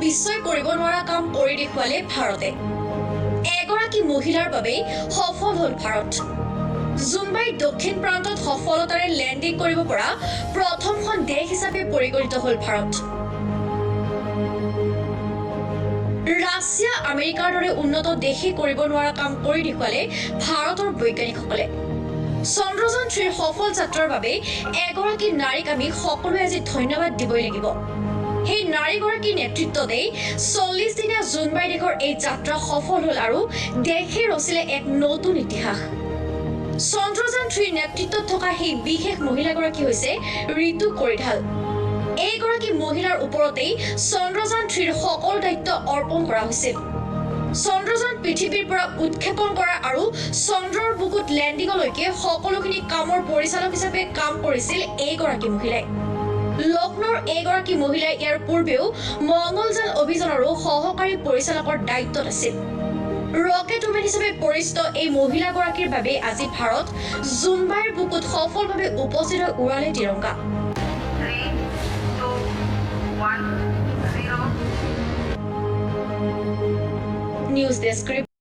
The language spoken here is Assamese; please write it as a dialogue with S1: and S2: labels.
S1: বিশ্বই কৰিব নোৱাৰা কাম কৰি দেখুৱালে ভাৰতে। এগৰাকী মহিলাৰ বাবেই সফল হ'ল ভাৰত। জোনবাইৰ দক্ষিণ প্ৰান্তত সফলতাৰে লেণ্ডিং কৰিব পৰা প্ৰথমখন দেশ হিচাপে পৰিগণিত হ'ল ভাৰত। ৰাছিয়া, আমেৰিকাৰ দৰে উন্নত দেশে কৰিব নোৱাৰা কাম কৰি দেখুৱালে ভাৰতৰ বৈজ্ঞানিকসকলে। চন্দ্ৰযান 3ৰ সফল যাত্ৰাৰ বাবে এগৰাকী নাৰীক আমি সকলোৱে আজি ধন্যবাদ দিবই লাগিব। সেই নাৰীগৰাকীৰ নেতৃত্বতেই 40 দিনীয়া জোনবাই দেশৰ এই যাত্ৰা সফল হ'ল আৰু দেশে ৰচিলে এক নতুন ইতিহাস। চন্দ্ৰযান 3ৰ নেতৃত্বত থকা সেই বিশেষ মহিলাগৰাকী হৈছে ঋতু কৰিঢাল। এইগৰাকী মহিলাৰ ওপৰতেই চন্দ্ৰযান 3ৰ সকলো দায়িত্ব অৰ্পণ কৰা হৈছিল। চন্দ্ৰযান পৃথিৱীৰ পৰা উৎক্ষেপণ কৰা আৰু চন্দ্ৰৰ বুকুত লেণ্ডিঙলৈকে সকলোখিনি কামৰ পৰিচালক হিচাপে কাম কৰিছিল এইগৰাকী মহিলাই। লক্ষ্ণৌৰ এইগৰাকী মহিলাই ইয়াৰ পূৰ্বেও মংগলযান অভিযানৰো সহকাৰী পৰিচালকৰ দায়িত্বত আছিল। ৰকেট উমেন হিচাপে পৰিচিত এই মহিলাগৰাকীৰ বাবে আজি ভাৰত জোনবাইৰ বুকুত সফলভাৱে উপস্থিত হৈ উৰালে তিৰংগা।
S2: 3, 2, 1, 0.
S1: News desk.